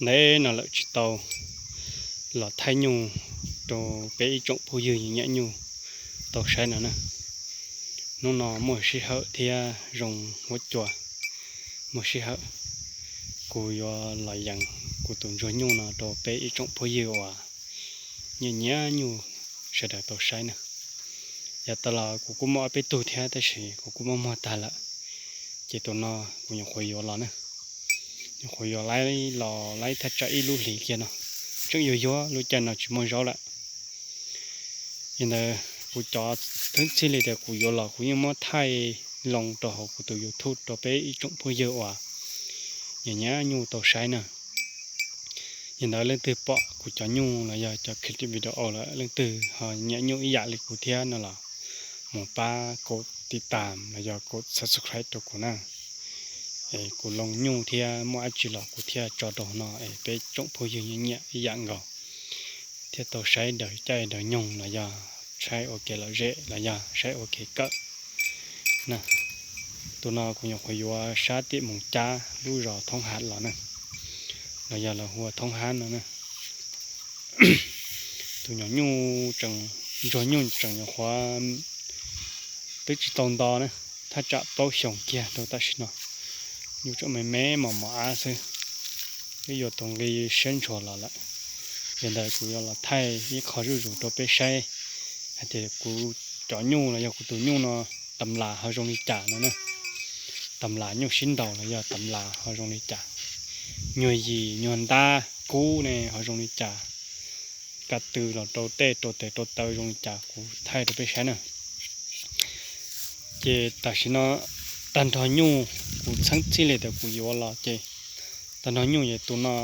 Ntev no lawm tsis tau los thaij nyuj rau peb ib tsoom phooj ywg nyiam nyuj tau saib no na. Hnub no muaj sij hawm thiab zoo huab cua, muaj sij hawm kuv yuav los yees kuv tus ntsuag nyuj no rau peb ib tsoom phooj ywg uas nyiam nyiam nyuj sawv daws tau saib na. Yav tas los kuv kuj muaj ob peb tug thiab tab sis kuv kuj muaj muag tag lawm, ces tus no kuv nyuam qhuav yuav los na. Nyuam qhuav yuav laib los laib thaj tsam ib lub hlis kiag no, tseem yuag yuag lub caij no tsis muaj zaub lawm. Li ntawd kuv cov thwb txhij li tias kuv yuav los kuv yeej muab thaij loo rau hauv kuv tus YouTube rau peb ib tsoom phooj ywg uas nyiam nyiam nyuj tau saib na. Li ntawd leej twg pom kuv cov nyuj los yog cov clip video lawm leej twg ho nyiam nyuj ib yam li kuv thiab no los mus pab kov tiv tam los yog kov subscribe rau kuv na. Es kuv loo nyuj thiab muaj dab tsi los kuv thiaj tso rau no es peb tsoom phooj ywg nyiam nyiam ib yam nkaus, thiaj tau saib daws caij daws nyoog los yog saib ua kev lom zem los yog saib ua kev kawm na. Tus no kuv nyuam qhuav yuav sab tiam Moos Cab lub zos Thoob Hav los na, los yog lawv hu ua Thoob Hav no na. Tus nyuam nyuj tseem, ntsuag nyuj tseem nyuam qhuav twb tsis tau nto na, thaj tsam plaub xyoos kiag rau tam sim no. Nyuj tseem me me mos mos ab xwb, twb yuav tau nqi siab ntshua los lawm. Yog ntawd kuv yuav los thaij ib qho zuj zus rau peb saib hais tias kuv cov nyuj los yog kuv tus nyuj no tam las ho zoo li cas no na. Tam las nyuj sib nraus los yog tam las ho zoo li cas, nyuag yim nyuag ntab kub ne ho zoo li cas, ka tw los rau tej rau tes rau taw zoo li cas kuv thaij rau peb saib na. Ces tam sim no tag nrho nyuj, kuv txheeb txhij li tias kuv yuav los ces tag nrho nyuj ces tus no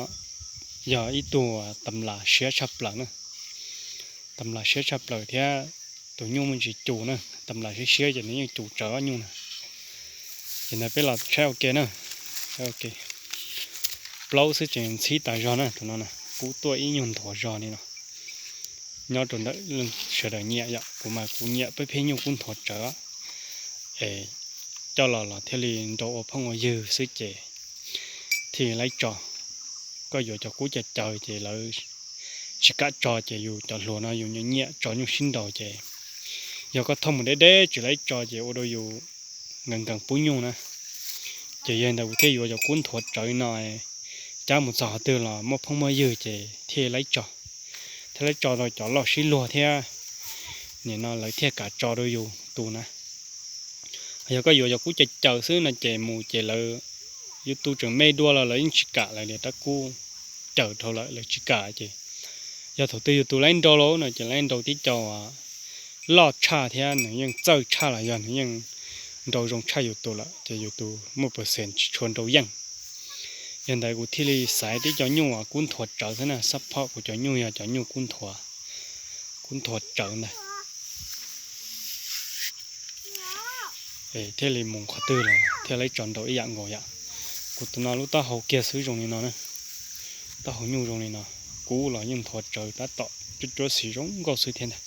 yog ib tug tam las siab tshaj plaws na. Tam las siab tshaj plaws thiab tus nyuj muaj ntsis cus na, tam las siab siab ces nws yeej cus tsawv ob nyuj na. Ces ntawd peb los saib ua ke na, saib ua ke. Plaub xwb ces ntxhib tas zog na, tus no na, kub tuaj ib nyuag nthuav zog li no. Nyob rau ntawm sawv daws nyiam yom, kuv mas kuv nyiam peb pheej nyuj kub nthuav tsawv, es coj los los thiaj li nrau ua phooj ua ywg xwb ces thiaj li laib tso. Koj yuav cov kub cav caws ces lawv tsis kam tso ces yus cov hluas no yus nyiam nyiam tso nyuj sib nraus ces yog koj thauj mus deb deb tsis laib tso ces ua rau yus nkees nkees pub nyuj na. Ces yog ntawd kuv thiaj yuav cov kub nthuav tsawv no, cab mus txog qhov twg los muaj phooj muaj ywg ces thiaj laib tso, thiaj laib tso rau cov loj sib luag thiab. Nim no lawv thiaj kam tso rau yus tu na. Yog koj yuav cov kub caws caws xwb no ces mus ces lawv, yus tu tseem me dua los lawv yeej tsis kam lawv li, rab kub caws dhau lawm lawv tsis kam ces yog thaum twg yus tus laib nrau lawm no ces laib nrau tib co loj tshaj thiab nws yeej txawj tshaj los yog nws yeej nrau zoo tshaj yus tus lawm ces yus tus muaj percent tsis tshua nrau yeej. Yog ntawd kuv thiaj li xaiv tib co nyuj uas kub nthuav tsawv xwb na, support kuv cov nyuj yog cov nyuj kub nthuav, kub nthuav tsawv ntag. Es thiaj li mus qhov twg los thiaj laib tso nrau ib yam nkaus yom. Kuv tus no lub taub hau kiag xwb zoo li no na, taub hau nyuj zoo li no, kub los yeej nthuav tsawv tab tom cuab cuab xis zoo nkauj xwb thiab ntag.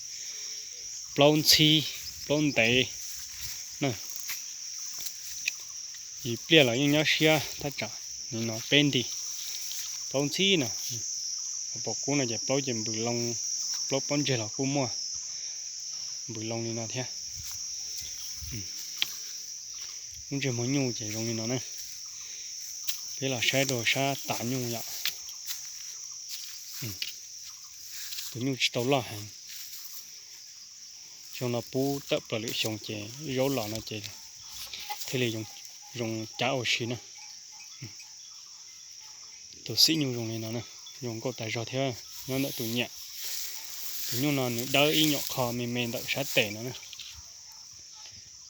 Plaub ntxhib, plaub ntev na, yim pliaj los yeej nyob siab thaj tsam li no peb nti. Plaub ntxhib na, pom kub no ces plaub ces npws loo, plaub pob ntseg los kuj muaj npws loo li no thiab. Lub ntsej muag nyuj ces zoo li no na. Peb los saib rau sab tav nyuj yom. Tus nyuj tsis tau loj heev. Xyoo no pub tawm plaws lwm xyoo ces zaub los no ces thiaj li zoo cav ua si na. Tus xim nyuj zoo li no na, zoo nkauj tas zog thiab nyob ntawm tus nyiam. Tus nyuj no nws dawb ib nyuam qho me me ntawm sab tes no na.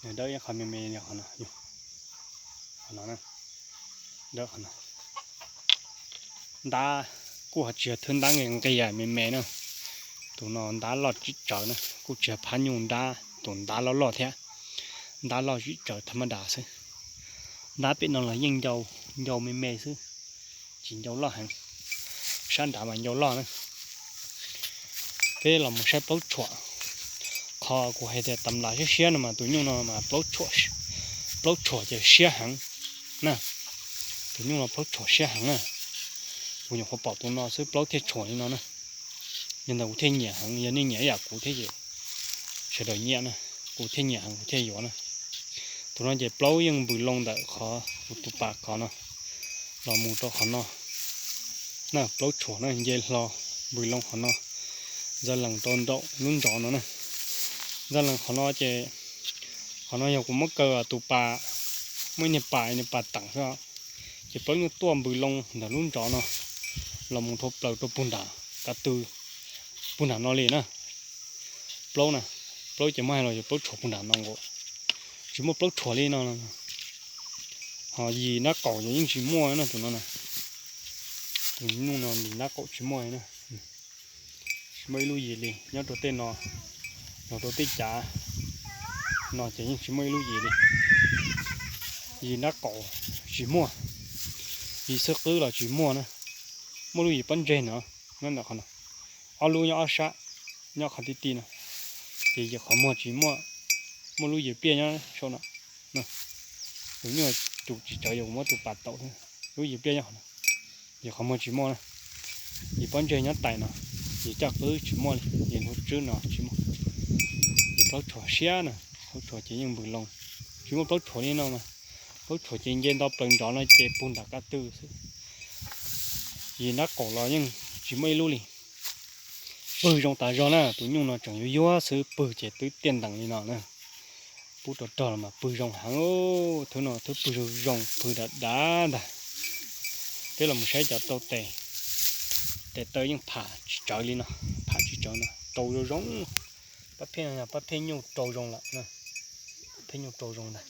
Nws dawb ib qho me me qhov no, qhov no, dawb qhov no. Ntab kuj ho tsis yog thwb ntab nqis nqis me me na. Tus no ntab loj zim tsawv na, kuj tsis yog phab nyuj ntab tus ntab loj loj thiab. Ntab loj zim tsawv thab mab das xwb. Ntab pem no los yeej ncau, ncau me me xwb, tsis ncau loj heev. Sab nrad mas ncau loj na. Peb los mus saib plaub tshuam. Qhov kuv hais tias tam las siab siab no mas tus nyuj no mas plaub tshuam, plaub tshuam ces siab heev na. Tus nyuj no plaub tshuam siab heev na. Kuv nyuam qhuav pom tus no xwb plaub thiaj tshuam li no na. Yog ntawd kuv thiaj nyiam heev, yog nej nyiam ib yam kuv thiab ces sawv daws nyiam na. Kuv thiaj nyiam heev kuv thiaj yuav na. Tus no ces plaub yeej npws loo ntawm qhov kuv tus pas kov no los mus rau qhov no na, plaub tshuam na nce hlo npws loo qhov no, ntxaj lees rau nraum lub ntsov no na. Ntxaj lees qhov no ces qhov no yog kuv muab kaw tus pas, muaj ib niag pas, niag pas teem xwb, ces plaub yeej tuaj npws loo ntawm lub ntsov no los mus dhau plaws rau puag nram qab tw, puag nram no li na. Plaub na, plaub ces muab hais los yog plaub tshuam puag nram no nkaus, tsis muaj plaub tshuam li no. Ho yim nrab qaum ces yeej tsis muaj na tus no na. Tus nyuj no yim nrab qaum tsis muaj na. Tsis muaj ib lub yim li nyob rau tej no, los rau tej cav no ces yeej tsis muaj ib lub yim li. Yim nrab qaum tsis muaj, yim xwb qwb los tsis muaj na. Muaj lub yim pob ntseg no nyob ntawm qhov no, ob lub nyob ob sab, nyob qhov ti ti no, ces yim qhov muag tsis muaj. Muaj lub yim pliaj nyob saum no. Tus nyuj tus tsis tsawv yog kuv muab tus pas taum thiab. Lub yim pliaj nyob qhov no, yim qhov muag tsis muaj na. Yim pob ntseg nyob tais no, yim caj qwb tsis muaj li, yim hnub tswb no tsis muaj. Yim plaub tshuam siab na, plaub tshuam ces yeej npws loo, tsis muaj plaub tshuam li no mas. Plaub tshuam ces nce nto plaws ntsov no ces puag nram qab tw xwb. Yim nrab qaum los yeej tsis muaj ib lub li. Pwg zoo tas zog na, tus nyuj no tseem yuag yuag xwb, pwg ces twb tiaj ntees li no na. Pub rau rog los mas pwg zoo heev, thwb no thwb pwg zoo zoo, pwg dav dav ntag. Peb los mus saib cov rau tes, tes taw yeej pham tsis tsawv li no, pham tsis tsawv no rau zoo zoo. Pab pheej no yog pab pheej nyuj rau zoo lawm, pheej nyuj rau zoo ntag.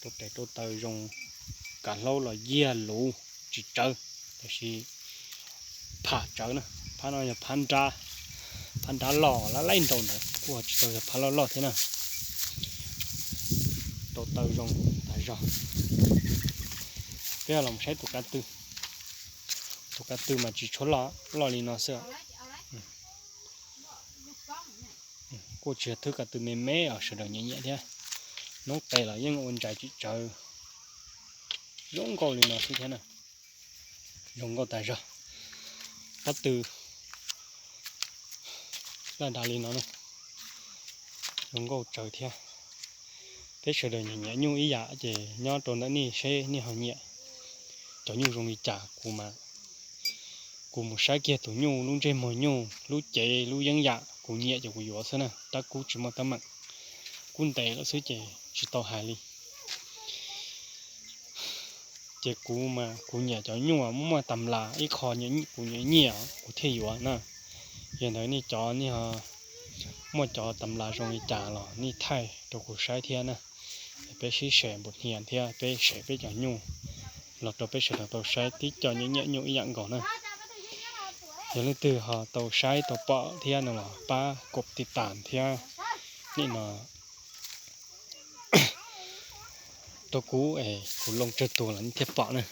Rau tes rau taw zoo, kav hlaub los yiag luv tsis tsawv, tab sis pham tsawv na. Phab no yog phab nrab, phab nrab loj lab laib nraud ntawd, kuj tsis tau yog phab loj loj thiab na. Rau taw zoo tas zog. Peb los saib tus kav tw, tus kav tw mas tsis tshua loj li no xwb. Kuj tsis yog thwb kav tw me me os, sawv daws nyiam nyiam thiab. Noob qes los yeej ua ntsais tsis tsawv, zoo nkauj li no xwb thiab na. Zoo nkauj tas zog. Pob tw laj dav li no na, zoo nkauj tsawv thiab. Peb sawv daws nyiam nyiam nyuj ib yam ces nyob rau ntawm nej seb nej ho nyiam cov nyuj zoo li cas. Kuv mas, kuv mus saib kiag tus nyuj, lub ntsej muag nyuj, lub cev, lub yeeb yam kuv nyiam ces kuv yuav xwb na, tab kub tsis muaj teeb meem, kub ntev lawm xwb ces tsis tau hais li. Ces kuv mas kuv nyiam cov nyuj muaj tam las ib qho kuv nyiam nyiam kuv thiaj yuav na. Yog ntawd nej cov nej muaj cov tam las zoo li cas los nej thaij rau kuv saib thiab na. Peb sib share npus hnia thiab peb share peb cov nyuj los rau peb sawv daws tau saib, tib co nyiam nyiam nyuj ib yam nkaus na. Yog leej twg ho tau saib tau pom thiab no los pab kom tiv tas thiab nim no rau kuv es kuv loo tsawg tuag los nej thiaj pom na.